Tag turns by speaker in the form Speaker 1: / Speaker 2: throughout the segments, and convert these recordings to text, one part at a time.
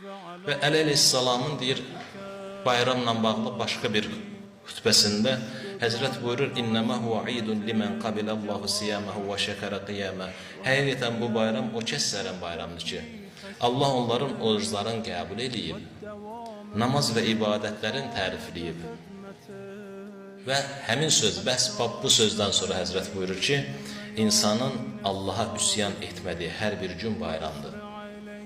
Speaker 1: Və Əli əleyhissalamın deyir, bayramla bağlı başqa bir xütbəsində Həzrət buyurur: "İnnəmə huve idun limen qabilallahu siyamahu və şəkərə qiyamə." Həqiqətən bu bayram o kəslərin bayramıdır ki, Allah onların oruclarını qəbul eləyib, namaz və ibadətlərin tərifləyib. Və həmin söz, bəs bu sözdən sonra Həzrət buyurur ki, insanın Allaha üsyan etmədiyi hər bir gün bayramdır.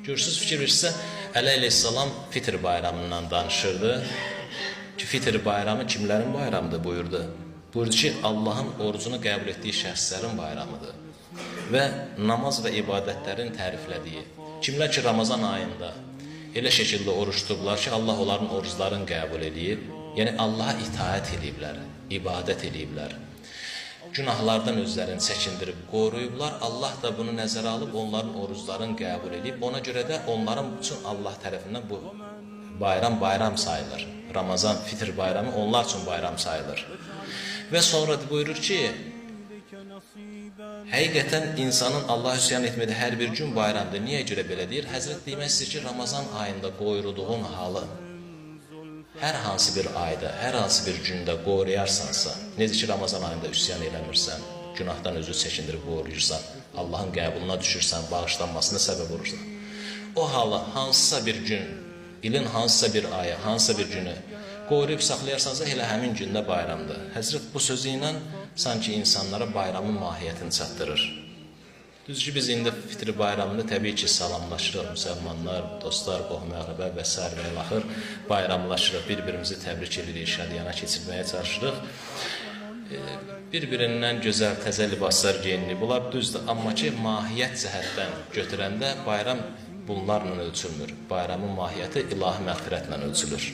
Speaker 1: Görürsüz, fikir verirsə, Əli əleyhissalam Fitr bayramından danışırdı ki, Fitr bayramı kimlərin bayramıdır buyurdu. Buyurdu ki, Allahın orucunu qəbul etdiyi şəxslərin bayramıdır. Və namaz və ibadətlərin təriflədiyi. Kimlər ki, Ramazan ayında elə şəkildə oruç tutublar ki, Allah onların oruclarını qəbul eləyib, yəni Allaha itaət eləyiblər, ibadət eləyiblər. Günahlardan özlərini çəkindirib qoruyublar. Allah da bunu nəzərə alıb onların oruclarını qəbul eləyib. Ona görə də onların üçün Allah tərəfindən bu bayram bayram sayılır. Ramazan Fitr bayramı onlar üçün bayram sayılır. Və sonra da buyurur ki, həqiqətən insanın Allah üsyan etmədiyi hər bir gün bayramdır. Niyə görə belə deyir? Həzrət demək istəyir ki, Ramazan ayında qoyurduğun halı hər hansı bir ayda, hər hansı bir gündə qoruyarsansa, necə ki Ramazan ayında üsyan eləmirsən, günahdan özü çəkindirib qoruyursan, Allahın qəbuluna düşürsən, bağışlanmasına səbəb olursan. O halı hansısa bir gün, ilin hansısa bir ayı, hansısa bir günü qoruyub saxlayarsansa, elə həmin gündə bayramdır. Həzrət bu sözü ilə sanki insanlara bayramın mahiyyətini çatdırır. Düz ki, biz indi Fitr bayramında təbii ki, salamlaşırıq, müsəlmanlar, dostlar, qohum-əqrəba və sair və ilaxır bayramlaşırıq, bir-birimizi təbrik edirik, şadiyana keçirməyə çalışırıq. Bir-birindən gözəl, təzə libaslar geyinirik. Bunlar düzdür, amma ki, mahiyyət cəhətdən götürəndə bayram bunlarla ölçülmür. Bayramın mahiyyəti ilahi məğfirətlə ölçülür.